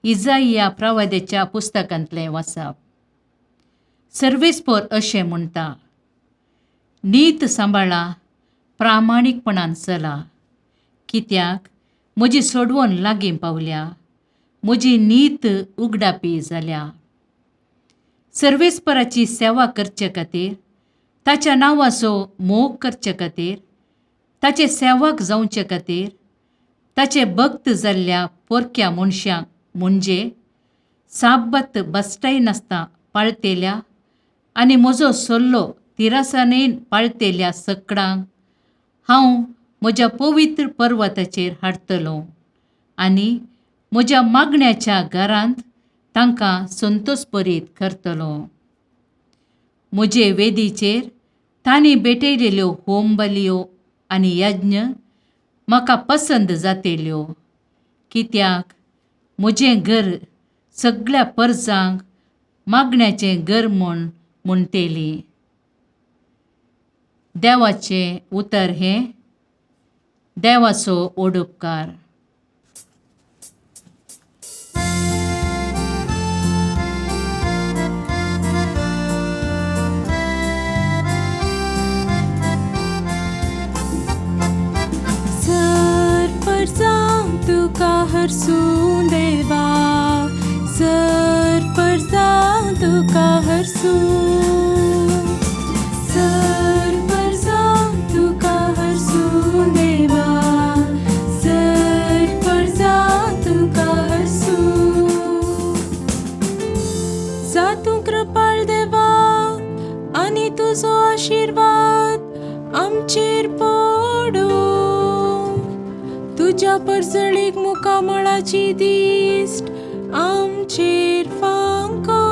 इजाइया प्रवाद्याच्या पुस्तकांतलें वाचप. सर्वेस्पोर अशें म्हणटा, नीत सांबाळा, प्रामाणीकपणान चला, कित्याक म्हजी सोडवण लागीं पावल्या, म्हजी नीत उगडापी जाल्या. सर्वेस्पराची सेवा करचे खातीर, ताच्या नांवाचो मोग करचे खातीर, ताचे सेवक जावचे खातीर, ताचे भक्त जाल्ल्या पोरक्या मनशांक म्हणजे साब्बत बसटायनासतना पाळतेल्या आनी म्हजो सल्लो तिरासानेन पाळतेल्या सकडांक हांव म्हज्या पवित्र पर्वताचेर हाडटलो आनी म्हज्या मागण्याच्या घरांत तांकां संतोषभरीत करतलो. म्हजे वेदीचेर तांणी भेटयलेल्यो होमबलयो आनी यज्ञ म्हाका पसंद जातेल्यो, कित्याक म्हजें घर सगळ्या परजांक मागण्याचें घर म्हूण म्हणटेली. देवाचें उतर हें देवाचो ओडुपकार. सर परजां तुका हरसूं देवा, सर परजां तुका हरसूं, सर परजां तुका हरसूं देवा, सर परजां तुका हरसूं. जा तूं कृपाळ देवा आनी तुजो आशिर्वाद आमचेर पडूं, तुज्या परजळीक मुखामळाची दिश्ट आमचेर फांको.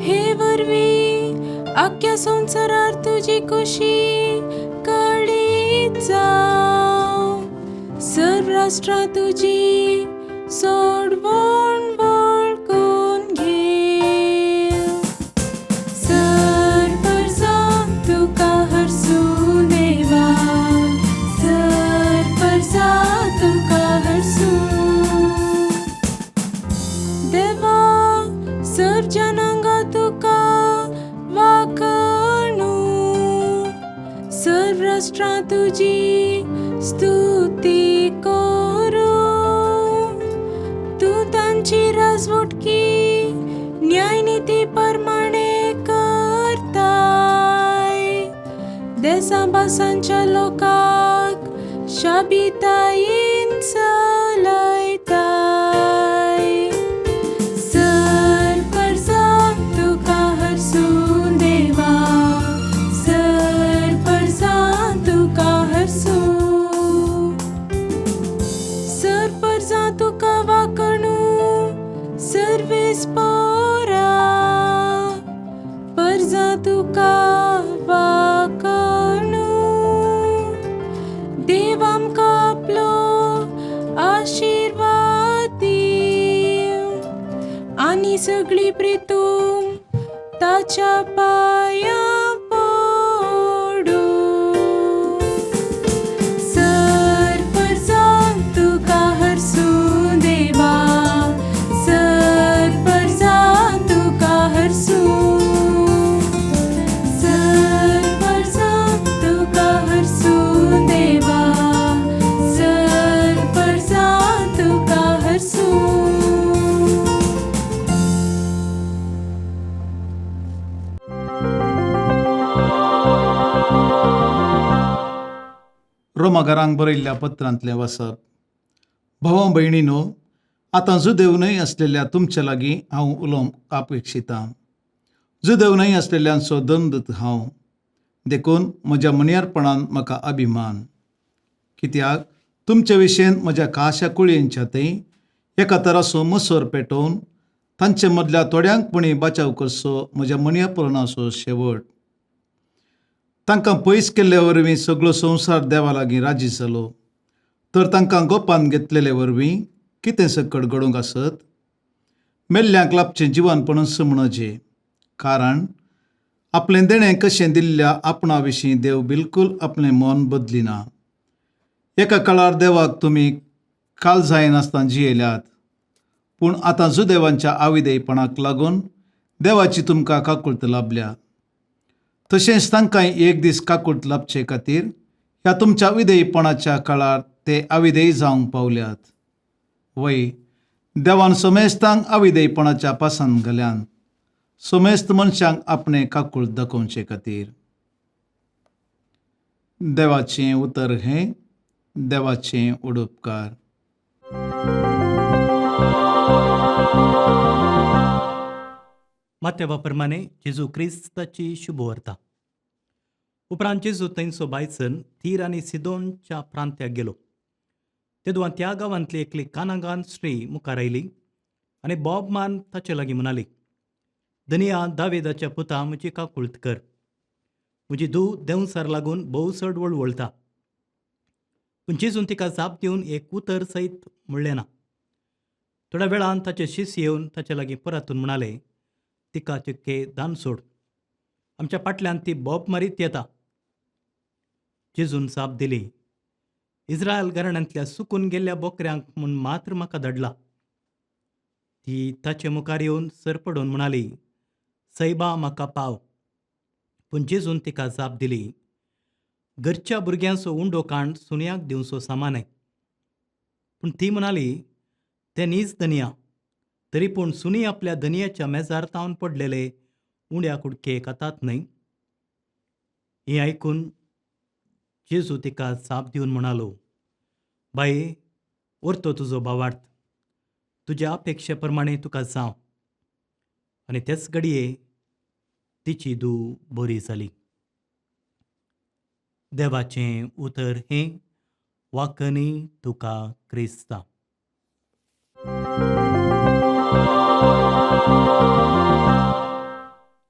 हे वरवीं आख्ख्या संवसारार तुजी खुशी कळीत जावं, सर्व राष्ट्रां तुजी सोडवण वळखून घे. सर परजां तुका हरसूं देवा, सर परजां तुका हरसूं. देवा सर्व जनांगा तुका वाखणू, सर्व राष्ट्रां तुजी स्तुती करूं. तूं तांची राजवटकी न्यायनिती प्रमाणे करताय, देसां भासांच्या लोकांक शाबितायेन चलयताय. सर परजां तुका हरसूं देवा, सर परजां तुका हरसूं, सर परजां तुका वाखणू सर्वेस्पोरा, परजां तुका वाखणू. देव आमकां आपलो आशिर्वाद दीवं आनी सगळी प्रेतूम ताच्या पांयां पडूं. सर परजां तुका हरसूं देवा, सर परजां तुका हरसूं, सर परजां तुका हरसूं देवा, सर परजां तुका हरसूं. रोमागारांक बरयल्ल्या पत्रांतलें वाचप. भावा भयणीनो, आतां जुदेव न्हय आसलेल्या तुमचे लागीं हांव उलोवंक अपेक्षितां. जुदेव न्हय आसलेल्यांचो दंद हांव, देखून म्हज्या मनियारपणान म्हाका अभिमान, कित्याक तुमचे विशयन म्हज्या खाशा कुळयेंच्या थंय एका तराचो मसर पेटोवन तांचे मदल्या थोड्यांक पुणी बाचाव करचो म्हज्या मनियापणाचो शेवट. तांकां पयस केल्ले वरवीं सगळो संवसार देवा लागीं राजी जालो, तर तांकां गोपान घेतलेले वरवीं कितें सकट घडूंक आसत? मेल्ल्यांक लाबचें जिवनपणूच म्हणचे, कारण आपलें देणें कशें दिल्ल्या आपणा विशीं देव बिलकूल आपलें मन बदलिना. एका काळार देवाक तुमी काल जायनासतना जियेल्यात, पूण आतां जुदेवांच्या आविदेयपणाक लागून देवाची तुमकां काकुळट लाबल्या. तशेंच तांकां एक दीस काकुळट लाबचे खातीर ह्या तुमच्या विधेयपणाच्या काळार ते अविधेय जावंक पावल्यात. वय, देवान समेस्तांक अविधेयपणाच्या पासान घाल्यान समेस्त मनशांक आपणें काकुळट दाखोवचे खातीर. देवाचें उतर हें देवाचें उडोपकार. मातेवा प्रमाणे जेजू क्रिस्ताची शुभवार्ता. उपरांत जेजू थंयचो भायसन तीर आनी सिदोनच्या प्रांत्याक गेलो. तेदुआं त्या गांवांतली एकली कानागान स्त्री मुखार आयली आनी बोब मान ताचे लागीं म्हणाली, धनिया दावेदाच्या पुता, म्हजी काकुळत कर. म्हजी धूव देंवसार लागून भोव चड वळवळटा. पूण जेजून तिका जाप दिवन एक उतर सयत म्हणलें ना. थोड्या वेळान ताचे शिस येवन ताचे लागीं परतून म्हणाले, तिका चिक्के दान सोड, आमच्या फाटल्यान ती बोब मारीत येता. जेजून जाप दिली, इस्रायल घराण्यांतल्या सुकून गेल्ल्या बोकऱ्यांक म्हूण मात्र म्हाका धाडला. ती ताचे मुखार येवन सरपडून म्हणाली, सैबा म्हाका पाव. पूण जेजून तिका जाप दिली, घरच्या भुरग्यांचो उंडो काण सुण्याक दिवचो सामान. पूण ती म्हणाली, तें न्हीच धनया, तरी पूण सुणी आपल्या धनयाच्या मेजार तावन पडलेले उंड्या कुडके खातात न्हय. हें आयकून जेजू तिका जाप दिवन म्हणालो, बाये, व्हरतो तुजो भावार्थ, तुज्या अपेक्षे प्रमाणे तुका जावं. आनी तेच घडये तिची धूव बरी जाली. देवाचें उतर हें वाकनी तुका क्रिस्ता.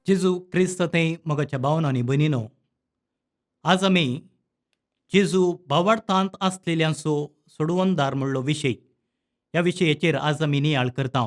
जेजू क्रिस्त थंय मोगाच्या भावना आनी भयणीनो, आज आमी जेजू भावार्थांत आसलेल्यांचो सोडवणदार म्हणलो विशय, ह्या विशयाचेर आज आमी नियाळ करता.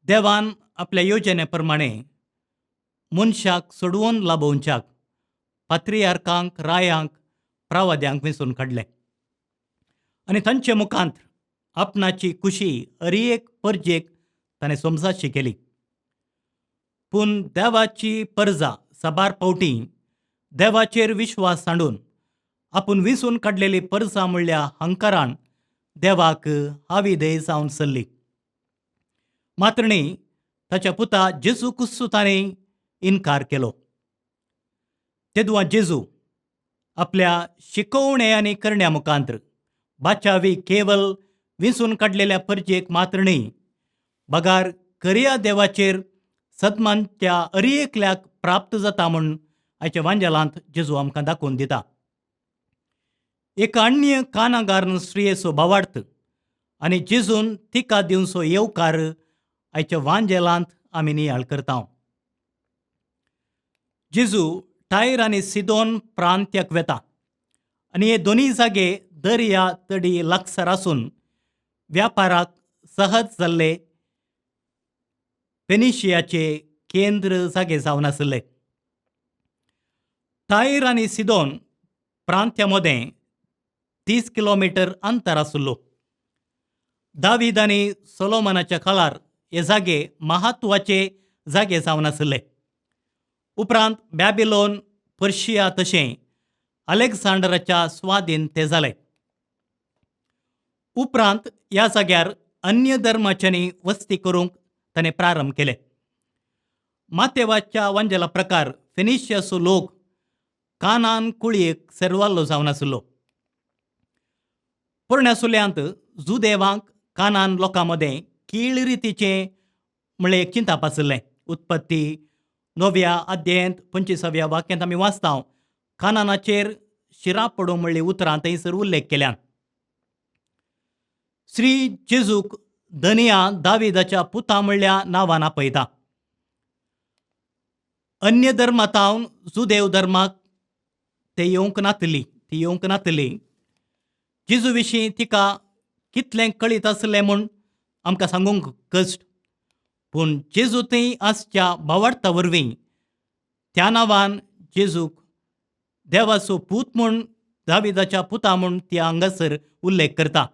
देवान आपल्या योजने प्रमाणे मनशाक सोडवून लाभोवच्याक पात्रियार्कांक, रायांक, प्रावाद्यांक वेंचून काडले आनी तांचे मुखांत आपणाची खुशी हर एक परजेक ताणें समजाशी केली. पूण देवाची परजा साबार फावटी देवाचेर विश्वास सांडून आपूण विसून काडलेली परजा म्हणल्या हंकारान देवाक आविधेय जावन सरली. मात्र न्ही, ताच्या पुता जेजू कुस्सू ताणें इनकार केलो. तेदुआ जेजू आपल्या शिकोवणे आनी करण्या मुखांत बाचावी केवल विसून काडलेल्या परजेक मात्र न्ही, बगार करया देवाचेर सदमानच्या अरिएकल्याक प्राप्त जाता म्हूण आयच्या वांजेलांत जेजू आमकां दाखोवन दिता. एक अन्य कानागार स्त्रियेचो भावार्थ आनी जेजून तिका दिवचो येवकार आयच्या वांजेलांत आमी नियाळ करता. जेजू टायर आनी सिदोन प्रांत्याक वेता आनी हे दोनूय जागे दर्या तडी लागसार आसून व्यापाराक सहज जाल्ले फेनिशियाचे केंद्र जागे जावन आशिल्ले. टायर आनी सिदोन प्रांत्या मदें 30 किलोमिटर अंतर आशिल्लो. दावीद आनी सोलोमनाच्या काळार हे जागे म्हत्वाचे जागे जावन आशिल्ले. उपरांत बॅबिलोन, पर्शिया तशें अलेक्झांडराच्या स्वाधीन ते जाले. उपरांत ह्या जाग्यार अन्य धर्माच्यांनी वस्ती करूंक ताणें प्रारंभ केले. मातेवाच्या वांजेला प्रकार फेनिशियाचो लोक कानान कुळयेक सेरवाल्लो जावन आशिल्लो. पोरण्या सुल्यांत जुदेवांक कानान लोकां मदें कीळ रितीचें म्हणलें एक चिंताप आशिल्लें. उत्पत्ती 9व्या अध्यायांत 25व्या वाक्यांत आमी वाचता, कानानाचेर शिरा पडूं म्हणली उतरां थंयसर उल्लेख केल्यात. श्री जेजूक धनया दाविदाच्या पुता म्हणल्या नांवान आपयता. अन्य धर्मातावन जुदेव धर्माक ते येवंक नातली, ती येवंक नातली. जेजू विशीं तिका कितलें कळीत आसलें म्हूण आमकां सांगूंक कश्ट, पूण जेजू थंय आसच्या भावार्था वरवीं त्या नांवान जेजूक देवाचो पूत म्हूण, दाविदाच्या पुता म्हूण ती हांगासर उल्लेख करता.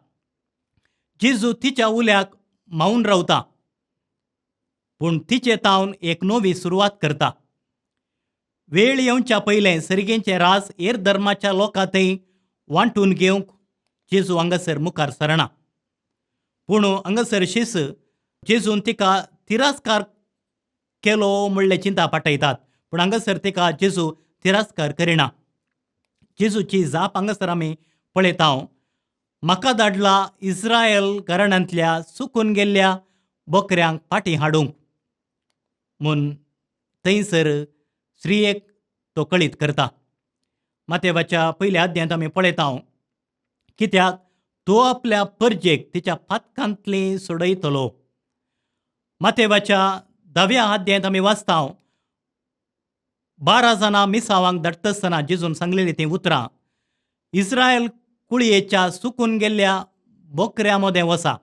जेजू तिच्या उल्याक मावून रावता, पूण तिचे तावन एक नवी सुरवात करता. वेळ येवच्या पयलें सर्गेचें राज हेर धर्माच्या लोकां थंय वांटून घेवंक जेजू हांगासर मुखार सरना. पूण हांगासर शीस जेजून तिका तिरस्कार केलो म्हणले चिंता पाठयतात, पूण हांगासर तिका जेजू तिरस्कार करिना. जेजूची जाप हांगासर आमी पळयता, म्हाका धाडला इस्रायल घराण्यांतल्या चुकून गेल्ल्या बकऱ्यांक फाटीं हाडूंक म्हूण थंयसर स्त्रियेक तो कळीत करता. मातेवाच्या पयल्या अध्यायांत आमी पळयता, कित्याक तो आपल्या परजेक तिच्या पातकांतली सोडयतलो. मातेवाच्या धाव्या अध्यायांत आमी वाचता, 12 जाणां मिसावांक धाडटा आसतना जेजून सांगलेलीं तीं उतरां, इस्रायल कुळयेच्या सुकून गेल्ल्या बोकऱ्या मदें वसा.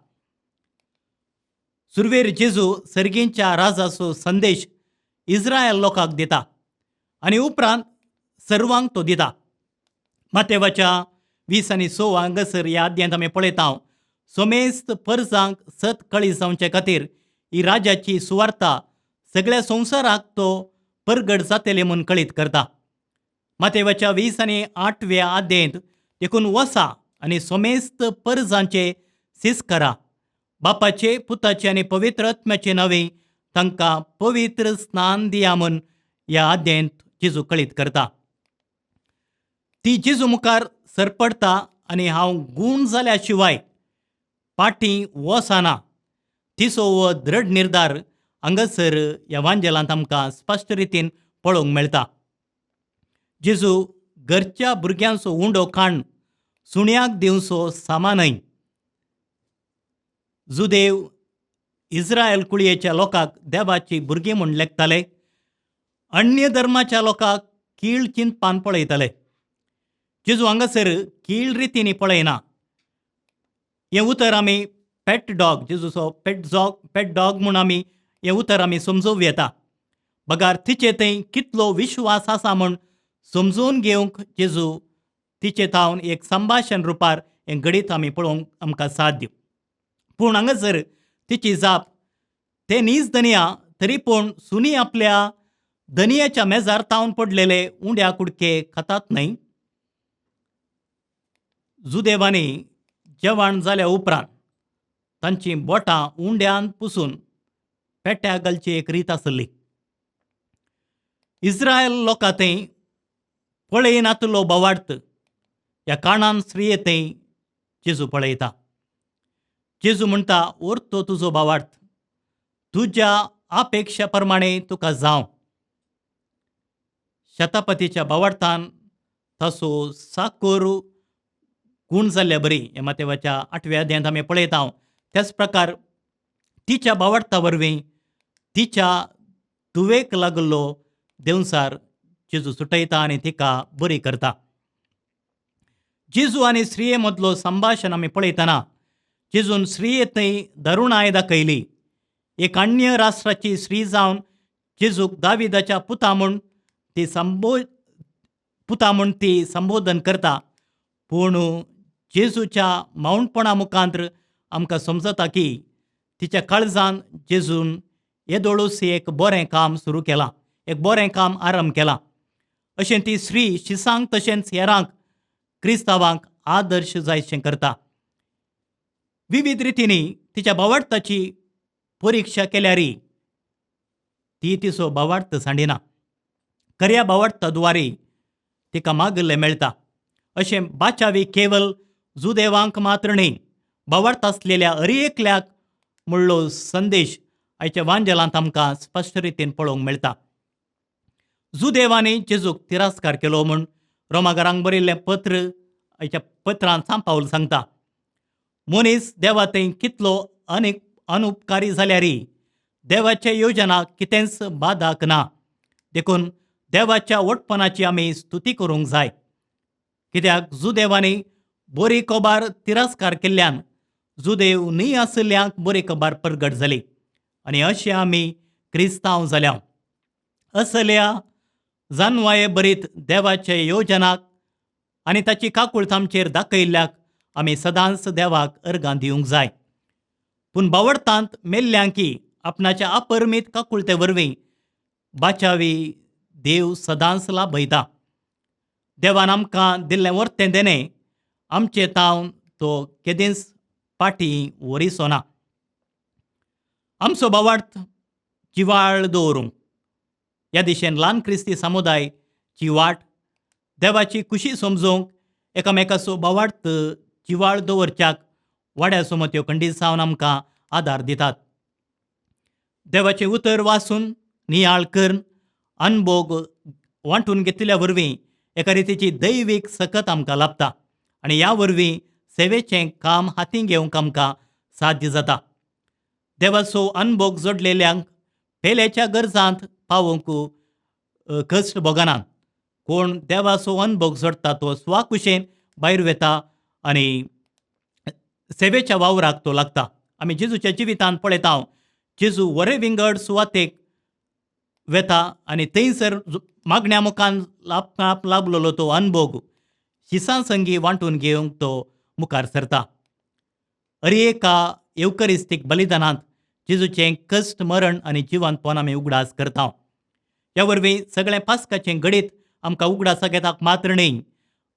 सुरवेर जेजू सर्गींच्या राजाचो संदेश इस्रायल लोकांक दिता आनी उपरांत सर्वांक तो दिता. मातेवाच्या 20 आनी 6 हांगासर ह्या अध्यायांत आमी पळयता, समेस्त परजांक सत कळी जावचे खातीर ही राजाची सुवार्ता सगळ्या संवसाराक तो परगट जातले म्हूण कळीत करता. मातेवाच्या 20 आनी 8व्या अध्यायांत, देखून वसा आनी समेस्त परजांचे सीस करा, बापाचे, पुताचे आनी पवित्र आत्म्याचे नांवे तांकां पवित्र स्नान दिया म्हूण ह्या अध्यायांत जेजू कळीत करता. ती जेजू मुखार सरपडटा आनी हांव गूण जाल्या शिवाय पाटी वचना, तिचो हो दृढ निर्धार हांगासर ह्या वांजेलांत आमकां स्पश्ट रितीन पळोवंक मेळटा. जेजू घरच्या भुरग्यांचो उंडो काण सुण्याक दिवचो सामा न्हय. जुदेव इस्रायल कुळयेच्या लोकांक देवाची भुरगीं म्हूण लेखताले, अन्य धर्माच्या लोकांक कीळ चिंतपान पळयताले. जेजू हांगासर कीळ रितींनी पळयना. हें उतर आमी पेट डॉग, जेजूचो पेट डॉग, पेट डॉग म्हूण आमी हें उतर आमी समजूं येता. बगार तिचे थंय कितलो विश्वास आसा म्हूण समजून घेवंक जेजू तिचे थावन एक संभाशण रुपार हें घडीत आमी पळोवंक आमकां साध्य. पूण हांगासर तिची जाप, ते नीज धनया, तरी पूण सुनी आपल्या धनयाच्या मेजार तावन पडलेले उंड्या कुडके खातात न्हय. जुदेवांनी जेवण जाल्या उपरांत तांचीं बोटां उंड्यान पुसून पेट्याक घालची एक रीत आसली. इस्रायल लोकां थंय पळयनातलो बोवार्थ ह्या कारणान स्त्रिये थंय जेजू पळयता. जेजू म्हणटा, ओर तो तुजो भावार्थ, तुज्या अपेक्षा प्रमाणे तुका जावं. शतापतीच्या भावार्थान ताचो साकोर गूण जाल्ल्या बरी ह्या मातेवाच्या 8व्या अध्यायांत आमी पळयता. त्याच प्रकार तिच्या भावार्था वरवीं तिच्या धुवेक लागलो देंवचार जेजू सुटयता आनी तिका बरी करता. जेजू आनी स्त्रिये मदलो संभाशण आमी पळयतना जेजून स्त्रिये थंय दरुणाय दाखयली. एक अन्य राष्ट्राची स्त्री जावन जेजूक दाविदाच्या पुता म्हूण ती संबोधन करता. पूण जेजूच्या मावणपणा मुखांत्र आमकां समजता की तिच्या काळजान जेजून येदोळूच एक बरें काम सुरू केलां, एक बरें काम आरंभ केलां. अशें ती स्त्री शिसांक तशेंच हेरांक क्रिस्तांवांक आदर्श जायशें करता. विविध रितींनी तिच्या भावार्थाची परिक्षा केल्यारय ती तिचो भावार्थ सांडिना. खऱ्या भावार्था द्वारे तिका मागिल्लें मेळटा. अशें बाचावी केवल जुदेवांक मात्र न्हय, भावार्थ आसलेल्या हर एकल्याक म्हणलो संदेश आयच्या वांजेलांत आमकां स्पश्ट रितीन पळोवंक मेळटा. जुदेवांनी जेजूक तिरस्कार केलो म्हूण रोमागारांक बरयल्लें पत्र आयच्या पत्रांत सांत पावल सांगता. मनीस देवा थंय कितलो अनेक अनुपकारी जाल्यारय देवाच्या योजनाक कितेंच बादाक ना. देखून देवाच्या वटपणाची आमी स्तुती करूंक जाय, कित्याक जुदेवांनी बरी खबर तिरस्कार केल्ल्यान जुदेव न्ही आशिल्ल्यांक बरी खबर परगट जाली आनी अशें आमी क्रिस्तांव जाल्या. असल्या जानवाये बरीत देवाचे योजनाक आनी ताची काकूळत आमचेर दाखयल्ल्याक आमी सदांच देवाक अर्गां दिवंक जाय. पूण बावडतांत मेल्ल्यांकी आपणाच्या अपरमीत काकुळते वरवीं बाचावी देव सदांच लाभयता. देवान आमकां दिल्लें वर्तें देणें आमचे तावन तो केदींच फाटीं वरिसो ना. आमचो बावार्थ जिवाळ दवरूंक ह्या दिशेन ल्हान क्रिस्ती समुदायची वाट देवाची खुशी समजूंक एकामेकाचो बावार्थ जिवाळ दवरच्याक वाड्या सुमत्यो खंडीत आमकां आदार दितात. देवाचें उतर वाचून नियाळ करून अनभोग वांटून घेतिल्ल्या वरवीं एका रितीची दैवीक सकत आमकां लाभता आनी ह्या वरवीं सेवेचें काम हातीं घेवंक आमकां साध्य जाता. देवाचो अनभोग जोडलेल्यांक पेल्याच्या गरजांत पावोवंक कश्ट भोगनात. कोण देवाचो अनभोग जोडटा तो स्वाकुशेन भायर वता आनी सेवेच्या वावराक तो लागता. आमी जेजूच्या जिवितांत पळयता, जेजू वरे विंगड सुवातेक वेता आनी थंयसर मागण्या मुखान लाभलेलो तो अनभोग शिसां संगी वांटून घेवंक तो मुखार सरता. अरे एका येवकरिस्तीक बलिदानांत जेजूचें कश्ट मरण आनी जिवंतपण आमी उगडास करता. ह्या वरवीं सगळें पास्काचें घडीत आमकां उगडासाक येताक मात्र न्हय,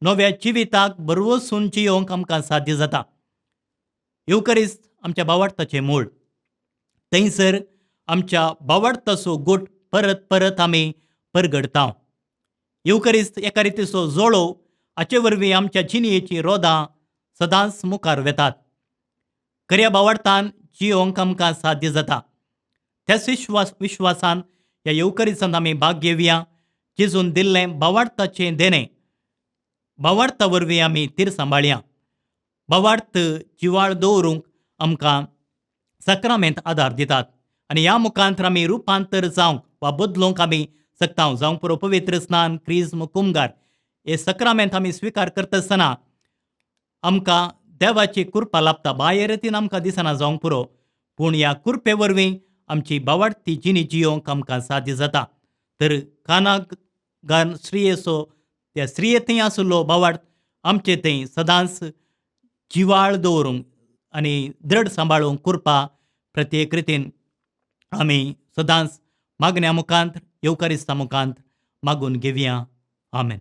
नव्या जिविताक बरवसून जियोवंक आमकां साध्य जाता. येवकरिस्त आमच्या बावार्थाचें मूळ. थंयसर आमच्या बावार्थाचो गोट परत परत आमी परगडता. येवकरिस्त एका रितीचो जोळो हाचे वरवीं आमच्या जिणयेचीं रोदां सदांच मुखार वेतात. खऱ्या बावार्थान जियोवंक आमकां साध्य जाता. त्याच विश्वासान ह्या येवकरिस्तांत आमी भाग घेवया. जेजून दिल्लें बावार्थाचें देणें बावार्था वरवीं आमी तीर सांबाळया. बावार्थ जिवाळ दवरूंक आमकां सक्रामेंत आदार दितात आनी ह्या मुखांत आमी रुपांतर जावंक वा बदलूंक आमी शकता. जावंक पुरो पवित्र स्नान, क्रिज्म, कुमगार हे सक्रामेंत आमी स्विकार करता आसतना आमकां देवाची कृपा लाभता. बाह्य रितीन आमकां दिसना जावंक पुरो, पूण ह्या कृपे वरवीं आमची बावाडती जिणी जियोवंक आमकां साध्य जाता. तर कानाक गान स्त्रियेचो त्या स्त्रिये थंय आशिल्लो बावाड आमचे थंय सदांच जिवाळ दवरूंक आनी दृढ सांबाळूंक कृपा प्रत्येक रितीन आमी सदांच मागण्या मुखांत येवकारिस्ता मुखांत मागून घेवया. आमेन.